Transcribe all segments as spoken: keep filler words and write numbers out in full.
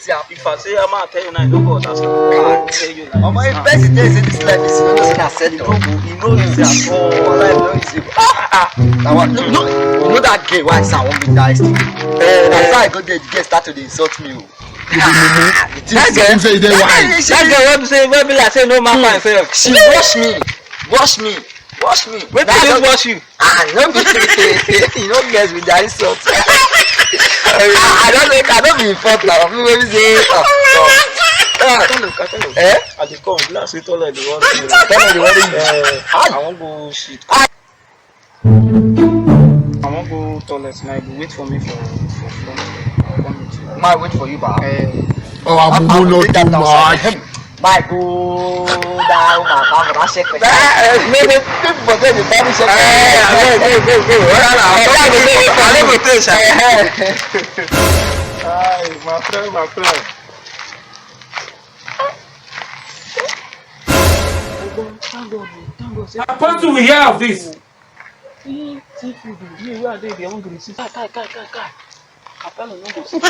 If I say I'm gonna tell you now, you don't go understand. I tell you now. Omo, if person tell you say this life is, you know say na set up. You know it's at all. Life no easy. Ah, ah. Na what? No, no, you know that girl why I say I wan be nice to you? Eh, na so I go there, the girl start to dey insult me o. You be mumu. Ah, the thing That say girl, you say you dey that wise. Girl, that girl wey be say, wey be like say no man fine sef. She wash me, wash me, wash me. Wetin just wash you? Ah, no be you no get with that insult. I, I don't know, I don't be in fault now. Me wey be say, ah, ah. Tell her, tell her. Eh? I dey come. Be like say toilet dey worry me. Toilet dey worry you. Eh, I wan go shit. I wan go toilet now. You go wait for me for, for front. I'll come meet you. Ma wait for you, ba. Eh. Oh, I will not do much. My go down, my mama, shake it. Maybe people for there, they tell me shake it. Hey, wait, wait, wait, wait. What are you? I don't go take, I don't go take, sha. Hi, my friend, my friend. Thank God, thank God, thank God. Apostle, we hear of this. See, see food, me where I dey, dey hungry. See, kai, kai, kai, kai, kai. Capello no go see.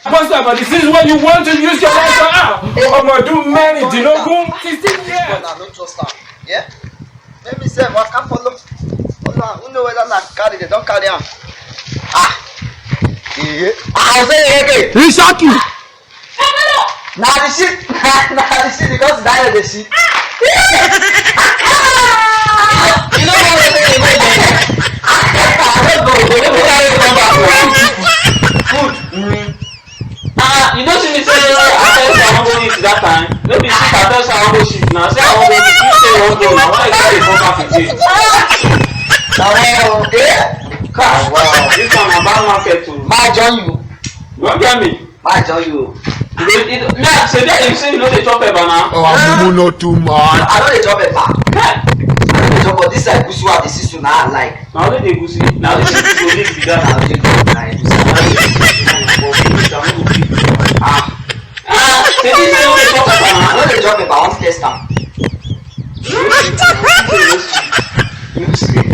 Pastor, but this is what you want to use your life for. Ah, Omo, do many, Dinogun, sixteen years. I don't trust am. Yeah? Let me say, waka follow. Hold on, who know whether na carry, they don't carry am. Ah. Yeah. Ah, I say, okay. He shock you. Na the shit, na, na the shit because that is the shit. You know what I'm saying? I don't go, they don't carry come back. Food. Mm. Ah, you know, see me say, I tell you, I wan go eat that time. No be shit, I tell you, I wan go shit now. Say, I wan go eat. You say, you wan go. Now, why you carry come back again? Na why o? Eh? Kai, wow. This one na bad market o. Ma join you. You wan get me? Ma join you. You dey, you dey, me, I say, there, you say you no dey chop eba na? Oh, Amumu no too much. I no dey chop eba. Kai. I no dey chop, but this egusi wey I dey see so na I like. Na only the egusi, na only the egusi go live be that. Na only the egusi, na egusi. Na only the egusi, na egusi. Ah. Ah, say this thing no dey chop eba na? I no dey chop eba, I wan test am. No sweet.